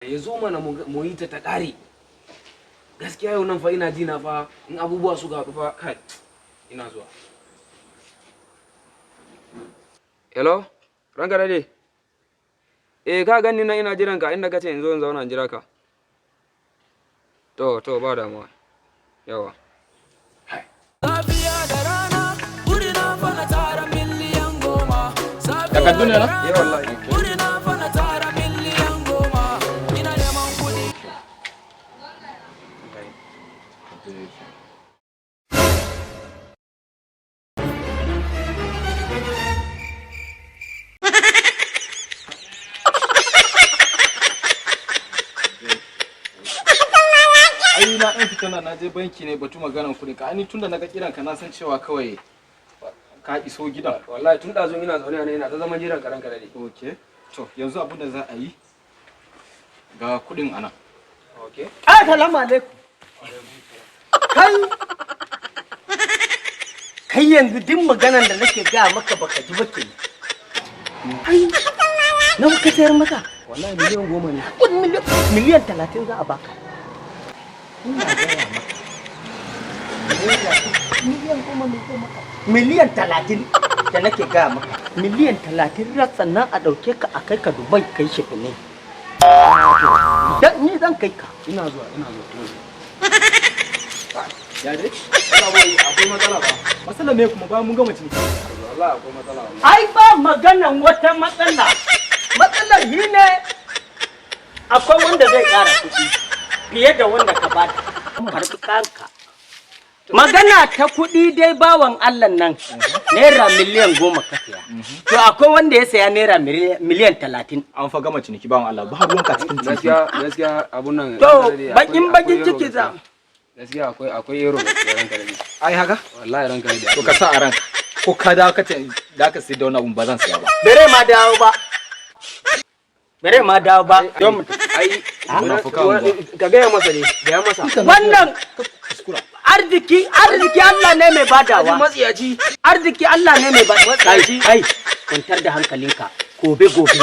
Ya zo mana mu yi ta ta ƙare. Gaskiya yau nan fa ina ji na fa in abubuwa suka haɗu fa kai ina zuwa. Hello, ranka dade. Eh, ka gani nan ina jiran ka inda kace in zo in zauna in jira ka. To to, ba damuwa. Yawa. Safiya da rana, burina fa na tara miliyan 10. Takardu ne na? Eh, wallahi. Burina fa na tara miliyan 10. Ina neman kuɗi. Ai na ɗan fita na je banki ne batu maganan kuɗin ka. Ai tunda naga kiran ka na san cewa kawai ka iso gidan. Wallahi tun ɗazu ina zaune a nan ina ta zaman jiran ka, ranka dade. Okay. To yanzu abin da za a yi, ga kuɗin anan. Okay. Assalamu alaikum. Kai kai, yanzu duk maganan da nake gaya maka baka ji ba kenan. Ai nawa ka sayar maka? Wallahi miliyan 10 ne. Kudin miliyan 30 za a baka. Ina gaya maka. Miliyan 10 ne zai maka. Miliyan 30 da nake gaya maka. Miliyan 30 rak, sannan a ɗauke ka a kai ka Dubai kai shi ne. Dan ni zan kai ka. Ina zuwa, ina zuwa, ina zuwa. Ya dai? Akwai matsala ba. Matsala me kuma bayan mun gama ciniki? Wallahi akwai matsala wallahi. Ai ba maganan wata matsala. Matsalar shi ne akwai wanda zai ƙara kuɗi fiye da wanda ka bada. Karɓi kanka. Magana ta kuɗi dai, bawan Allah nan, naira miliyan 10 ka saya. To akwai wanda ya saya naira miliyan 30. An fa gama ciniki, bawan Allah, ba ruwanka cikin ciniki. Gaskiya gaskiya abun nan. To ranka dade, bakin akwai bakin yaro ciki gaskiya. za. Gaskiya akwai yaro gaskiya, ranka dade. Ai haka? Wallahi ranka dade. To ka sa a ranka. Ko ka dawo ka ce da ka sai da wani abun, ba zan saya ba. Bere ma dawo ba. Bere ma dawo ba. Don mu tafi. Ai Munafukan unguwa. ka gaya masa ne, gaya masa. Wannan Kuskura. arziki, arziki Allah ne mai badawa. Matsiyaci. Arziki Allah ne mai ba. Kai kai, kwantar da hankalinka. Gobe gobe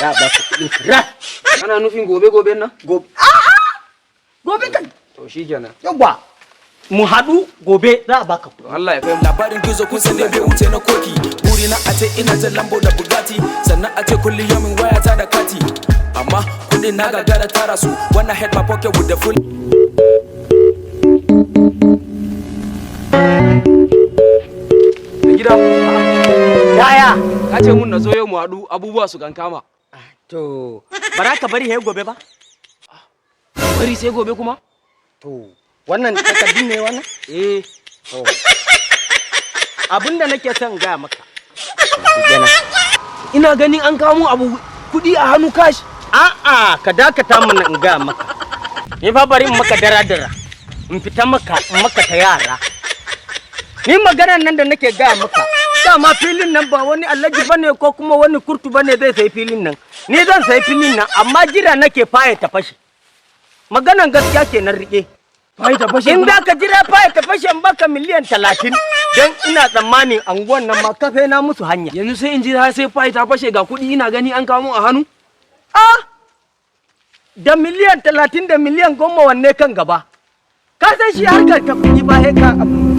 za a baka kuɗin ka ras. Kana nufin gobe goben nan? Gobe, a'a, gobe kan. To shikenan. Yawa, mu haɗu gobe, za a baka kuɗi. To Allah ya kai mu. Labarin gizo kun san dai bai wuce na koki. Burina a ce ina jan Lambo da Bugatti, sannan a ce kulli yamin wayata da kati. Amma kuɗin na gagara tara su. Wanna hit my pocket with the full. Mai gida, Yaya? ka ce mun na zo yau mu haɗu abubuwa su kan kama. To bara ka bari he gobe ba. Bari sai gobe kuma? To wannan takardun ne wannan? Eh. To abinda nake son gaya maka kenan. Ina ganin an kawo mun abu kuɗi a hannu, cash. A'a, ka dakata mana in gaya maka. Ni fa bari in maka dara-dara, in fita maka in maka ta yara. Ni maganar nan da nake gaya maka, dama filin nan ba wani allaji bane ko kuma wani kurtu bane zai sayi filin nan. Ni zan sayi filin nan, amma jira nake faye ta fashe. Maganan gaskiya kenan, rike. Faye ta fashe In kuma? za ka jira faye ta fashe in baka miliyan 30, don ina tsammanin anguwan nan ma kafe na musu hanya. Yanzu sai in jira sai faye ta fashe, ga kuɗi ina gani an kawo mun a hannu? Ah! Da miliyan 30 da miliyan 10, wanne kan gaba? Ka san shi harkar ta kuɗi ba sai ka abu.